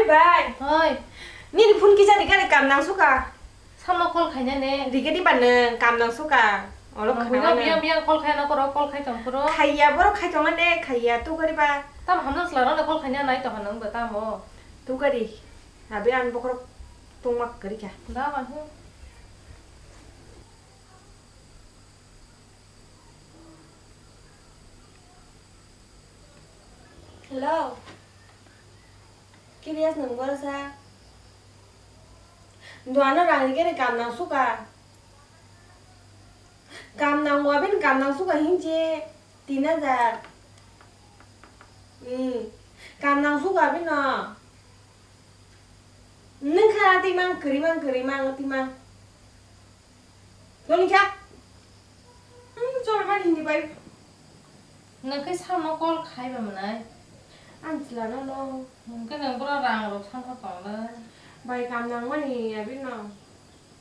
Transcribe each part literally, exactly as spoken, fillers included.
Bai. Hoi. Nini phone kisa rikha ni kam nang suka. Samo call khaina ne. Rikha di ba nang kam nang suka. Olo khana biya biya call khaina koro call khai tong koro. Khaiya borok khai tong ne khaiya tu gari ba. Tam hamno sla rok call khaina nai to hanang ba tamo. Tu gari. Abi an bokrok tongma kwrwi kha. Da ba hu. Hello. Kirias nang borok sa. Duano rang rikhe kam nang suka. Kam nang wa bin kam nang suka hinje tin hajar. Hmm. Kam nang suka bino. Nung kha ti mang kri mang kri mang ti mang. Toni kha. Hmm, chol man hindi bai. Nang khe samo call khai ba manai. Ang chila no no. Nang khe nang bro rang rok san kha tong le. Bai kam nang mani abi no.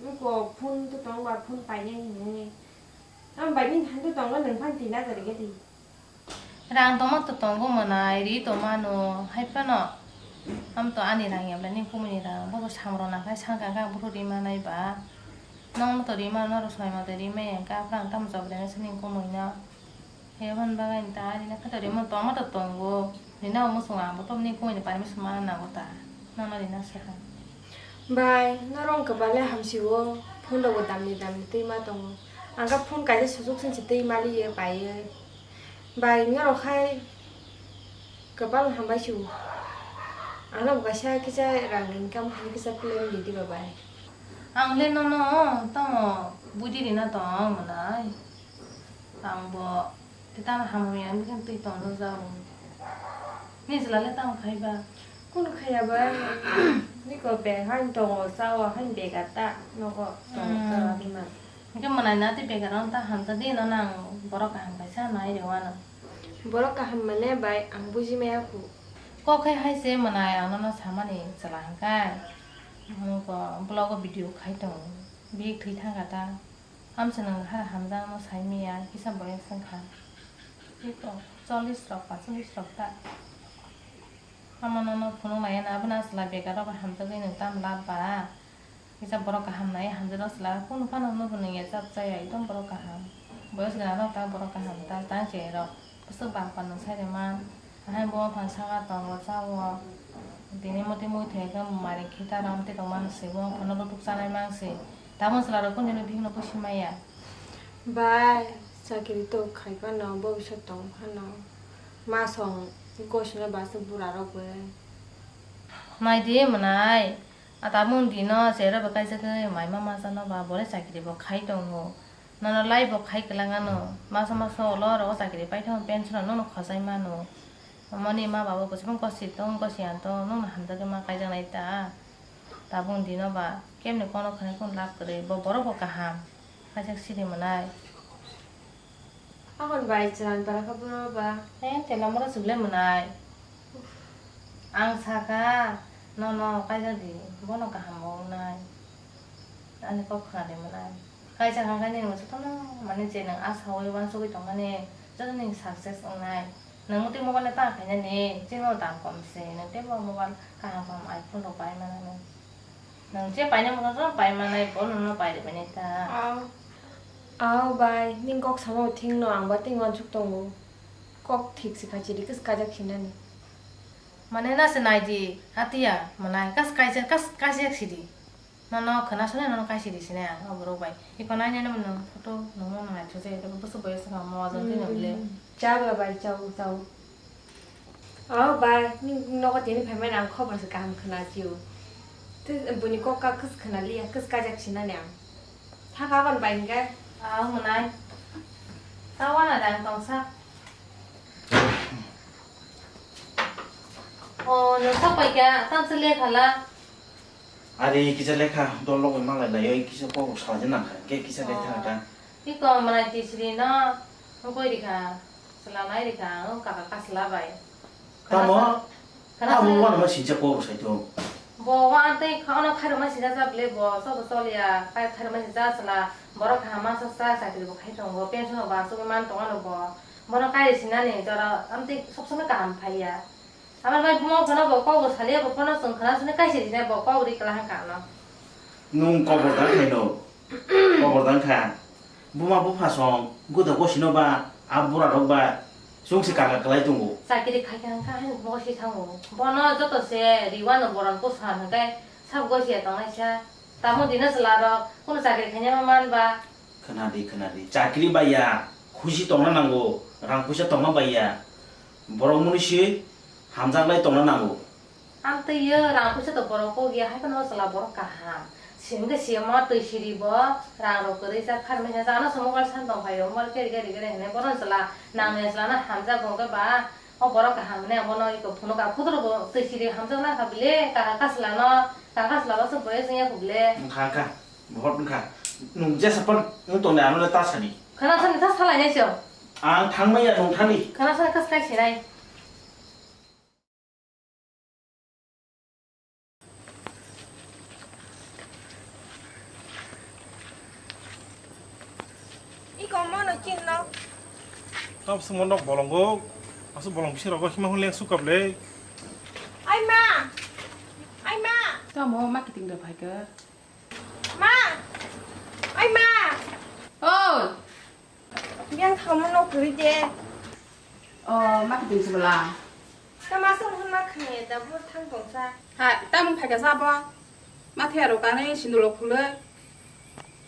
Nung ko phone to tong ba phone pai nai hinwi. Ang bai ni than to tong le nung phan tin hajar ge di. Rang tongma to tongo mwnai, ri tongmano, hai phano. Am to ani rang ya bwlai ni kumui ni rang, bo bo samrok nang khai sangka kha, ang buphuru ri manai ba. Nong no to ri mano, norok swmai ma to ri maya kha, phano ang tamo job rwna sini kumui no. He hwn bagwi ta ri na kha to ri mano, tongma to tongo. Ri na omo song ang bo to ni kumui ni permission mana nango ta. Nono ri na swkang. Bai, norok wngkha bale hamsio, phone rogo damni damni twi ma tongo. Ang khe phone kaisa suchuk singsi twi maliye paiye. Bai, norok hai kwbang hambai su. Ano bo kaisa kisa rang income khainai kisa plan di diba bai. Ang le nono tamo buidi rina tong mwnai. Ang bo Tei tamo hamya wngkhe twi tongno jao. Nini chwla le tamo khai ba? Kunu khaiya ba? Niko bag haino tongo, chao haino bag ata nogo tongo, hmm, chao hinma. Hwnkhe mwnai na tei bag aro ta hamjak di, nono ang borok kaham kaisa nai rw ano. Borok kaham mane bai ang buji maya khu. Kok khai hai se mwnai ang nono samani chwla hwnkhe. Nokho vlog o video khai tongo. Bihik thwi thangkha ta. Amsa nwng hara hamjakno sai maya, kisa boyes wngkha. Eko chollish rok, paincholish rok ta. Amo nono phunuk nai na, abono aswla begar rok bai hamjagwi nwng tam lab ba. Kisa borok kaham nai hamjakno aswla, kunu phano nugo nwng ya chap chaya, ekdom borok kaham. Boyes gana rok ta borok kaham ta, tang chaya rok. Bwswk bangpa nwng sai rwma, ahai bo wngphang saka tongo, chao. Tini motwi mui thwngya khe mari khita rom tei tongma se, bo wngphano lutuk chanai mang se. Tabuk chwla rok kunu dino bisi maya. Bai, chakiri to khai phano, bobisot tong phano. Ma song gosino bwswk bura rok bai. Nai di mwnai, a tabuk dino cherok bai kaijagwi mai ma masa no ba, bo le chakiri bo khai tongo. Nono lai bo khai kwlangano, masa masa ulo oro o chakiri paithakma pension no nono khojai mano. Moni ma babo kwchwng gosi tong gosi anto nono hamjagwi ma kaijaknai ta. Tabuk dino ba kemni kono khwnai kunu lab kwrwi, bo borok bo kaham. Kaijak siri mwnai. Akon bai chwran para kha boro ba. Eh, tela mora chugle mwnai. Ang saka, nono kaijak di, bono kaham bo wngnai. Ani kok khna de mwnai. Kaisa hwnkhe nini jotono mane je nwng asaui uansugui tongmani joto nini success wngnai. Nwng tei mobile no ta khainani, chini bo dam kom se, nwng tei bo mobile kaham kaham iPhone rok pai manani. Nwng je paina muchung joto pai manai, bo nwngno pai rwbaini ta. Aw. Aw bai, nini kok samo thikno ang ba tei uansuk tongo. Kok thik se kha chiri kis kajak khinani. Mane na se nai di, atiya, mwnai kas kaijak, kas kaijak sidi. Nono khwna sone nono kaisi di sine ang o borok bai. Iko nai nai no photo nungno nang naithok jai tei bwswk boyos wngkha mo ajol tei nang le. Hmm. Cha bwla bai chao chao. O bai, nini nogo tini phaimani ang khobor se kaham khwna sio. Tei buini kok ka kwswk khwna liya, kwswk kajak sinani ang. Thaka aboni bai hwnkhe. Ang mwnai. Tawana dang tongsa. O, nwng sok pai kha, tang se lekha la. Ari kisa lekha, dol logoi malai lai, oi kisa kok salai nang kha, ke kisa lekha ta. Iko mwnai tisri no, wngkoi rikha, chwla nai rikha, ang kaka kasla bai. Tamo? Khana sa-, khana abo sa-, wano ma sincha kok sai to. Bo wa antei kha ono khairok ma sincha cha ble bo, sobo choliya, kai khairok ma sincha chwla, borok kaham ma sa sa chakri bo khai tongo, pension bo asugwi man tongo no bo. Bono kai sinani jora, amtwi sob somoi kaham phaiya. Abo bai buma phano bo kok bo saliya, bo phano chwng khna sini kaisa rina bo kok ri kla hangka ano. Nwng kobor dang khaino? Kobor dang kha. Buma bupha song goda gosino ba, a bura rok ba chwng se kaka kwlai tongo. Chakiri khai kha hangka haino bo si thango. Bono joto se riwano boron pusa hangkai sab gosi ya tongnai sa. Tamo dina chwla rok kuno chakiri khaina ma man ba. Khwnadi, khwnadi. Chakri baiya, khusi tongna nango, rang puisa tongma baiya. Borok muni si hamjaklai tongna nango. Amtwi yo rang puisa to borok kok ya, hai phano chwla borok kaham. Simi khe siyamo twi siri bo, rang rok kwrwi jak, pharmai khe jagano se mobile san tong phaio, mobile khe rige rige hinwi bono chwla nangya chwla no hamjak bo khe ba, o borok kaham hinwi bono iko phunuk a, khudro bo twi siri hamjak nang kha bile, kaka kasla no, kaka kasla bo se boyes wngya kho bile. Wngkha, wngkha. Bohot wngkha. Nwng jesa pan nwng tongnai ano le ta sadi. Khana sani ta salai nai se. Ang thangmaya nwng thani. Khana sani kas kai se nai. Iko mono chin no. Tam sumo nok bolongo. Asu bolong bisi rogo hima hon leng sukap le. Ai ma. Ai ma. Tamo ma kiting da phai ka. Ma! Ai ma! Oi! Yang thamo no kuri de. Oh, ma kiting sibala. Tama sa hon ma khne da bur thang tong sa. Ha, tamung phai ka sa bo. Ma thia ro ka nei sindulo khule.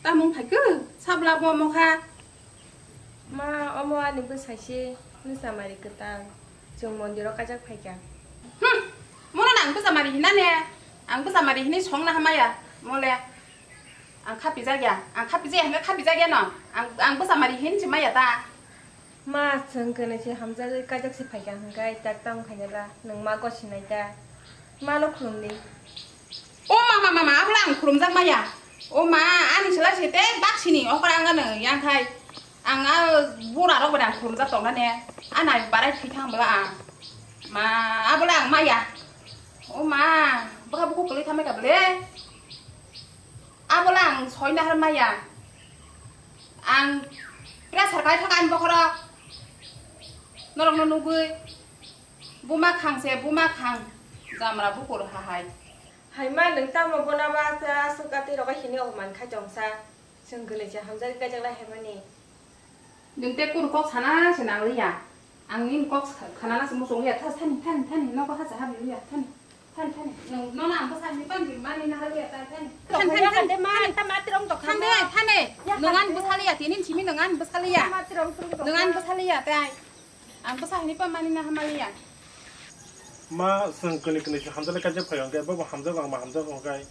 Tamung phai ku sabla bo mo kha. Ma, omo ani bwsai se nwsamari kwtal, chwng mondiro kajak phaikha. Hmm, mono nang bwsamari hinane, ang bwsamari hinwi songna hamaya, mole. Ang khapijak ya, ang khapijak ya, hwnkhai khapijak ya no, ang, ang bwsamari hin se maya ta. Ma, chwng kwnwi se hamjagwi kajak se phaikha, hwnkhai tak tam khainala, nwng ma gosinai ta. Mano khulumdi. O ma, ma, ma, ma, abla ang khulumjak maya. O ma, ani sela sete baksini okra ang ano yang khai. Ang a bura rok bai ang khulumjak tong ne. Anai barai thwi thang bela ang. Ma, abla ang maya. O ma, bwkha buku kwlwi thamai ka bele. Abla ang soi nahar maya. Ang pressure kai thok ani bokhorok. Norok no nugwi. Buma khang se, buma khang. Jamra bukur hahai. Hai ma, nwng tamo bona ba sa aswk atwi rogo hini oman khai tong sa. Chwng gwnwi se hamjagwi kaijaklai hai mani. Nwng te kunu kok sana se nang liya. Ang nini kok sa-, khanana se muchung liya. Thas thani, thani, thani. Nogo hacha habi liya. Thani, thani, thani. Nwng nono ang bwsa ni pan di mani na liya. Thani, thani. Thani, thani, thani. Thani, thani, thani. Thani, thani. Nwng ani bwsa liya. Tini simi nwng ani bwsa liya. Nwng ani bwsa liya, tai. Ang bwsa hini pa mani na hamaliya. Ma, chwng kwnwi kwnwi se hamjakle kaijak phai hwnkhe, bobo hamjago, ang ma hamjago hwnkhe.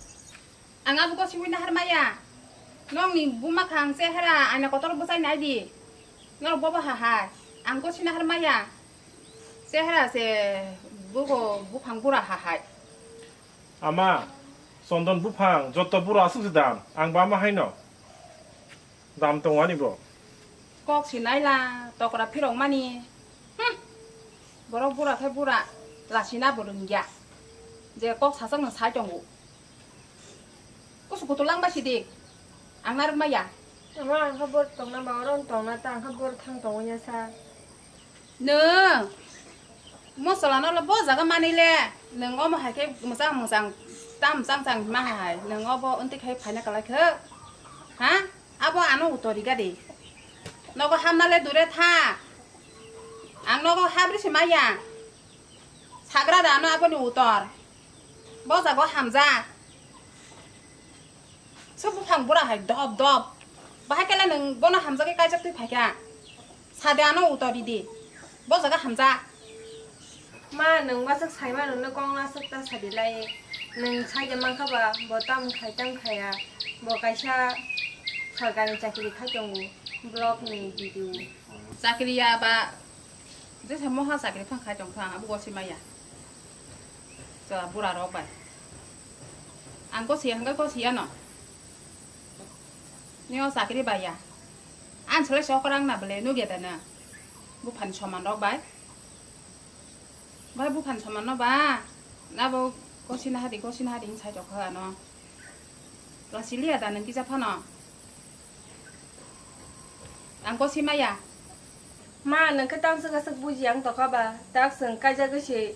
Ang abo gosiwi nahar maya. Nokni buma khang chehera aina kotor bwsai nai di. Norok bobo hahai. Ang gosi nahar maya. Chehera se bugo buphang bura hahai. Ama, chondon buphang joto bura aswk se dam, ang ba ma haino dam tongo ani bo. Kok si naila, tokra phirok mani. Hmm. Borok bura khe bura, lasina bo rwngya. Je kok sasakno sai tongo. Kusu kutu lang bai sidi. Ang narwk maya. Ama ang kha bor tongna ba oro tongna ta ang kha bor thang tongo ya sa. Nwng mosola no bo jaga manwi le, nwng omo hai khe mwchang mwchang tam chang chang ma hai, nwng obo wngtwi khai phaina kwlai khe, ha? Abo ano utori gadi. Nogo hamna le dure tha. Ang nogo habri se maya. Sagra da ano aboni utor. Bo jago hamjak. Sub buphang bura hai dob dob. Bahai kele nwng bono hamjagwi kaijak twi phaikha. Sade ano uto didi. Bo jaga hamjak. Ma, nwng bwswk saima nwngno kok naswk ta sadi lai. Nwng saide mankha ba, bo tam khai tam khaya. Bo kaisa sorkarni chakri khai tongo. Block ni B D O. Chakri ya ba, jesa moha chakri phang khai tongkha, abo gosi maya. Chwla bura rok bai. Ang gosi ya, hwnkhe gosi ya no. Nini o chakri bai ya. Ang selai se okrang na bwle nugya da na. Buphani soman rok bai. Bai buphani soman no ba. Nabo gosi na hadi, gosi na hadi hwn sai tokha ano. Lasiliya da nwng kisa phano. Ang gosi maya. Ma, nwng khe tang swk aswk buji ang tokha ba. Tak chwng kaijagwi se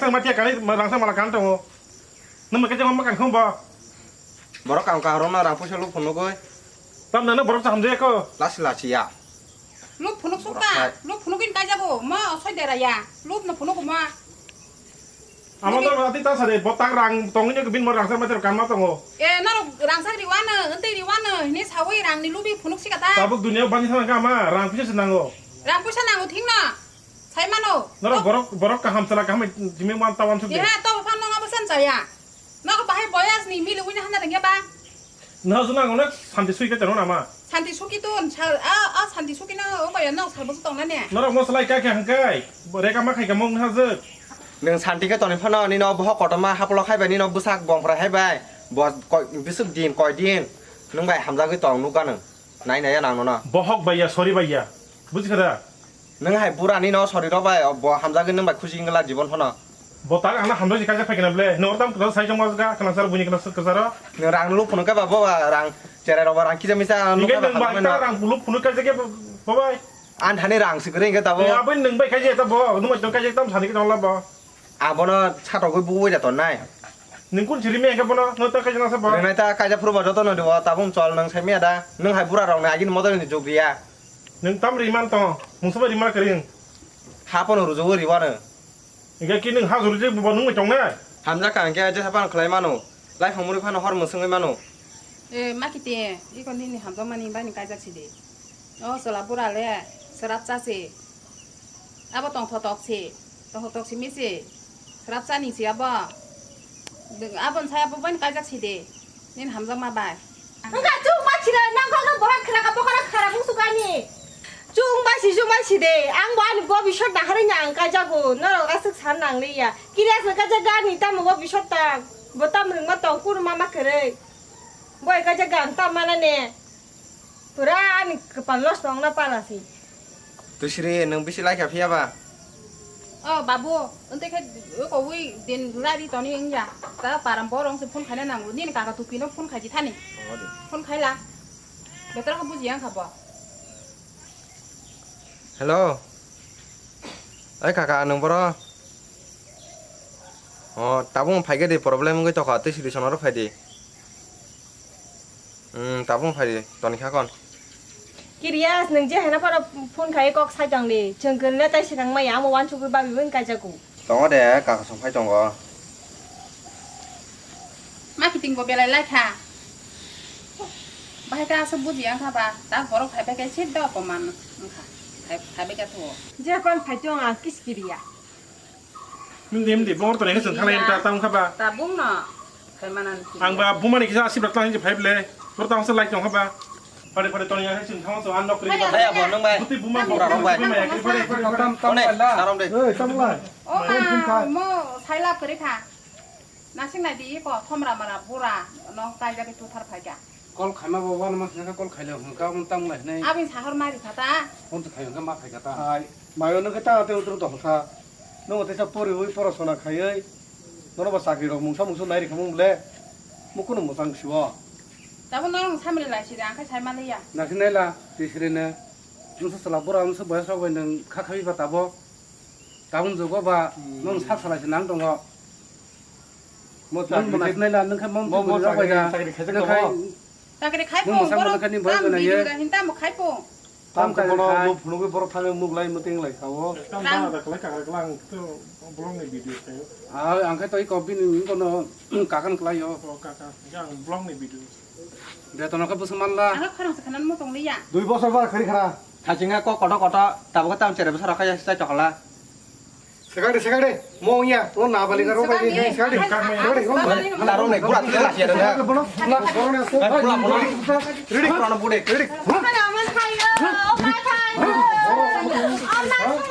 rangchak ma tiya kanwi, rangchak mala kan tongo. Nwng ma khe jama ma kan khum bo. Borok ang kaham rokno rang puisa lub phunugwi. Tam nana borok chaham jaya ko. Lasi lasi ya. Lub phunuk sukha, lub phunuk in kaijago, ma osoi dera ya. Lub no phunuk ma. Amo to ati ta sare, bo tak rang tongwi ne bin mo rangchak ma tiya kan ma tongo. E, norok rangchak riwano, ntei riwano, hini sawi rang ni lubi phunuk sika ta. Tabuk dunia bani thang ka ma, rang puisa se nango. Rang puisa nango thing na. Sai mano. Norok borok, borok kaham chwla kaham jimi wan ta wan suk de. Keha to phan nang abo san chaya. Nok bahai boyas ni mili wina hana rengya ba. Nang juna ngone santi sui ke tero nama. Santi suki to sa a, a santi suki na o baya nok sabo tong na ne. Norok mo salai ka ke hangkai. Reka ma khai ka mong na jek. Nang santi ke toni phano ni no bohok kotoma haplo khai bai ni no bwsak bongphra hai bai. Bo bisuk din koi din. Nung bai hamjagwi tong nuk ganang. Nai nai ya nang no na. Bohok bai ya, sorry bai ya. Buji kha da? Nwng hai bura ni no sorry rok bai, bo hamjagwi nwng bai khusi wngla jibon phano. Bo tak ang hamjak si kaisa phaikna ble. Nwng tam kwtal sai chongma ga khna sar buini khna sar kwcharo. Nwng rang luk phunuk khe ba bo rang cherai rok ba rang kisa misa. Hingke nwng bai ta rang luk phunuk kaisa khe bo bai. An thani rang si kwrwi hingke tabo. Ya bai nwng bai kaisa ta bo, nwng bai tong kaisa tam sani khe tongla bo. Abono satokgwi bugwi da tonnai. Nwng kun siri me hingke bono, nwng ta kaisa nasa bo. Rwnai ta kaisa phuru bo joto no dibo, tabung chol nwng sai miya da. Nwng hai bura rok ni agini model ni jug riya. Nwng tam riman tong, mungsa bai riman kwrwi. Ha pono rujugo riwano. Hingke ki nwng ha juru je bo nwng bai tongnai? Hamjak ka hingke je hapan khlai mano. Lai phang muri phano hor mwswngwi mano. E, ma kiti, iko nini hamjakmani bani kaijak sidi. O chwla bura le, swrap cha se. Abo tongthotok se. Tongthotok simi se. Swrap chani se abo. Aboni sai abo bani kaijak sidi. Nini hamjakma bai. Wngkha chwng bai sida, nang kok no bohor khwra ka, bokhorok khara bung sukani. Chwng bai si, chwng bai si de. Ang bo ani bobisot naharwi ni ang kaijago. Norok aswk san nang liya. Kiriya se kaijak gani tamo bobisot tang. Bo tam rwngma tong, kunu mama kwrwi. Bo hai kaijak gang tam mana ne. Pura ani kwpal lost wngna pala si. Tusiri, nwng bisi laikha phiya ba? O babu, wngtwi khe wi din rari toni wngya. Ta param borok se phone khaina nango. Nini kaka tupi no phone khaidi thani. Phone khaila. Betra khe bujiya wngkha bo. Hello. Ai kaka, nwng boro? O, tabuk phai khe di, problem wngwi tokha, twi solution oro phai di. Hmm, tabuk phai di, toni kha kon. Kiryas, nwng je haino phano phone khai kok sai tong di. Chwng kwrwino tai swkang maya, amo wansugwi babi bai kaijago. Tongo de, kaka song phai tongo. Ma kiting bo belai lai kha. Bahai ta aswk bujiya wngkha ba, ta borok phai bai khe sip da opoman wngkha. Phai, phai bai khe thuo. Je kon phai tong ang kis kiriya. Mindi, mindi, bongor tonai khe chwng thanglai ta, ta wngkha ba. Ta bung no khai manan. Ang ba bumani kisa asibra tang je phai ble. Bor ta wngsa lai tong kha ba. Pare, pare, toni ya, chwng thang so an nok kri. Hai, abo nung bai. Buti buma bura rok bai. Buma ya kri, pare, pare, pare. Tam, tam, one, lai la. Sarom de. Ei, tam lai. O ma, mo sai lap kri kha. Nasing nai di ko, thomra mara bura, no kaijagwi tuthar phaikha. Kol khaima bo wano ma sinaka kol khaile hwnka, um, tang lai nai. Abin sahor mari kha ta. Hwn khai hwnka ma phaikha ta. Ai, mayo nung khe ta te utro to kha. Nung te sa pori hui poro sona khaioi. Nono ba chakri rok mungsa mungsa nai rikha mung le. Mukunu mwchang siwo. Tabo norong samri lai siri, ang khe sai maliya. Nasing nai la, tisiri ne. Nung sa sala bura, nung sa boyas rok bai nung kha khabi ba tabo. Tabun jogo ba, hmm, nung sak salai se nang tongo. Mo nung chakri mo khe-, nasnai la, nung khe mo mo, mo bwrwi rok bai chakri, da. Chakri khaijak nung khai, tongo. Chakri khai nung mo tongo, samung borok nung khe ni bai tamo bai nai ye. Video da hinta mo khai po. Tam tam khe chakri bono khai. Bo phunugwi borok thangwi muglai muting lai kha o. Tam tam da khlai kakra klang to vlog ni video khai o. Ah, ang khe to i kok bini kono kakan khlai o. O kaka, yang vlog ni video. Beton khe bwswk man la. Ang khe khorang se khanan mo tong liya. Dui bosor bar khari khara. Thachinga kok koto koto, tabuk tam chere bwsa rok khe sai tokla. Sekali, sekali. Mo ya, lo na bali karo bai ni sekali. Sekali, lo. Taro ne, pura tila ya na. Bono, na, bono ne. Pura, pura. Ready? Pura na bude. Ready? Mana aman thayo, o ma thayo.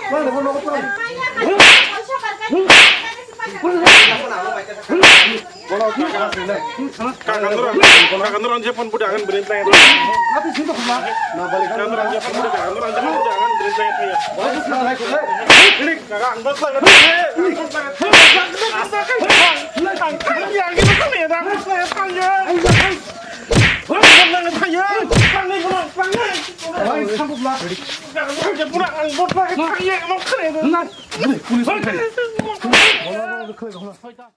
Mana bono ko. Bono, kaka nurang, kaka nurang je phone bude angan brin tang. Apa sih tuh, Ma? Na bali karo. Kaka nurang je phone bude, kaka nurang je phone bude angan brin tang. Bagus na lai ko. Ready?